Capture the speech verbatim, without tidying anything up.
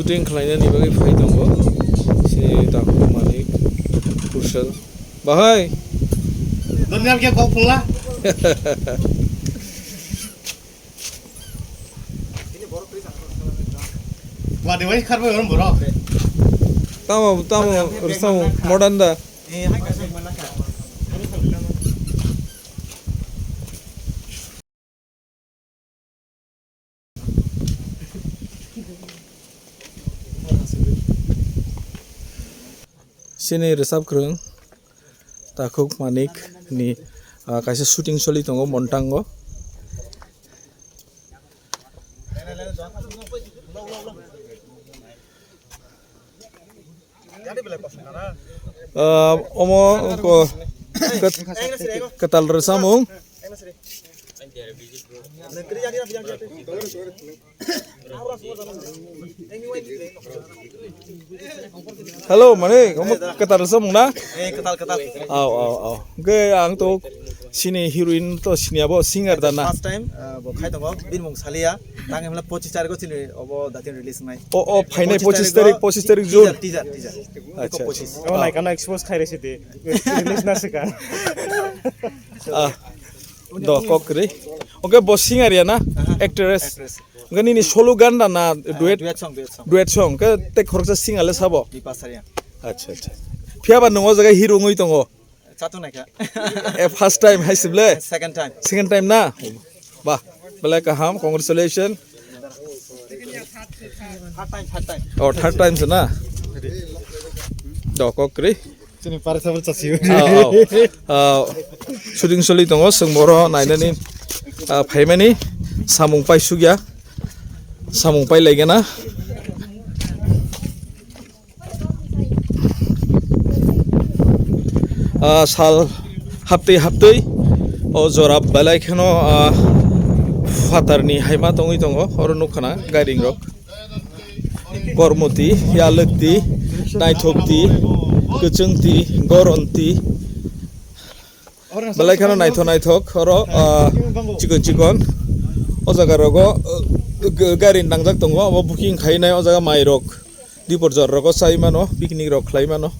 Shooting khlainani bagwi phai tongo. Sini takhuk Manik Kushal. Bahai. Donial ke kok pula. Wadi wai kharbo yorum borok. Tamo, tamo, rwsamo, modern da. Chini rwchapkwrwng Takhuk Manik ni, ah, kaisa shooting choli tongo Montango. Ah, omo ko-, kwt-, kwtal rwchapmung. Hello, mane, omo kwtal rwchapmung na? Eh, kwtal, kwtal. Au, au, au. Hwnkhe ang to sini heroine to sini abo singer da na? First time, uh, bo khai tongo, bini mung salia. Tang himla pochis tarikh o chini obo datin release nai. O, o, phainai pochis pochis tarikh, o pochis tarikh June. Teaser, teaser, teaser. Acha, acha. Pochis. Oh, naikha na expose khai resi de. Release na sika. Ah, do kok ri. Oke, bo singer ya na? Aha. Actress. Actress. Oke, nini solo gan da na, ah, duet? Duet song, duet song. Duet song. Ke te khoroksa singer le sabo? Bipa Saria. Acha, acha. Phiya ba nungo jaga hero ngui tongo? Chatu naikha. Eh, first time hai sible? Second time. Second time na? Bah, belai kaham, congratulations. Third time, third time. Oh, third time se na? Do kok ri. Chini para sabar chasi. Ah, ah. Ah, shooting soli tongo, seng boro nainani, ah, phaimani, samung pai sugya, samung pai laigana. Ah, sal haptwi haptwi o jora belai kheno, ah, phatarni haima tongwi tongo, oro nukha na gairing rok. Kormoti, yalwkti, naithokti, kwchwngti, goronti. Belai kheno naithok naithok, oro, ah, chikon chikon. O jaga rogo, ah, g-, gari nangjak tongo, abo booking khainai o jaga mai rok. Dipor jor rogo chai mano, picnic rok khlai mano.